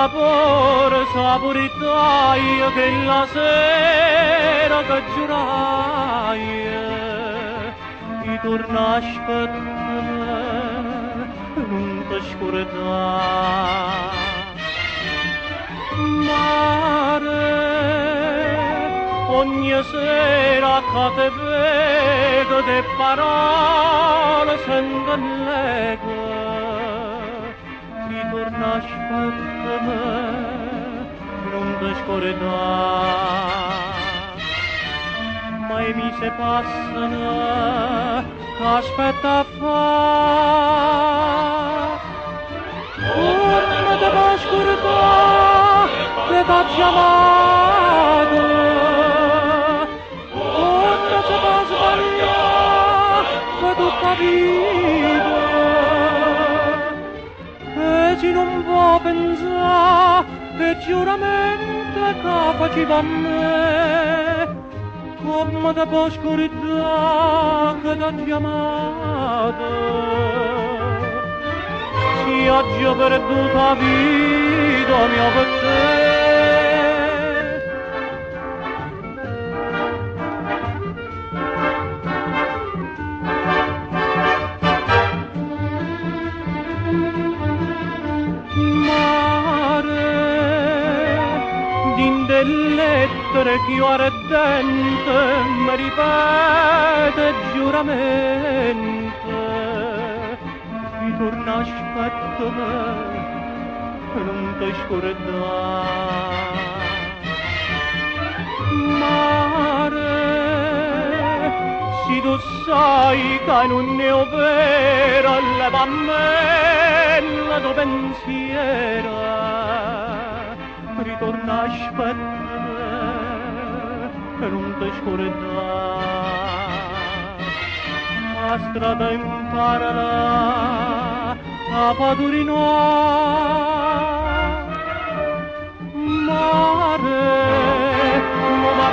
sapore sapurità io che la sera che giurai ti torna aspettare non ti scordare mare ogni sera che te vedo de parole sento l'eco ti torna aspettare non ti scordare ma i mesi passano che aspetta a fa come te può scordare che t'ho chiamato come se può sbagliare per tutta vita e se non può pensare che giuramento che faceva a me come te può scordare che t'ho chiamato si oggi ho perduto la vita mia per te. Mare, din delle lettere che io ardente mi ripete giuramento ritorna aspettami non ti scordare mare se tu sai che non è vero leva a me il tuo pensiero ritorna aspettami non ti scordare la strada impara la padurino mare non ma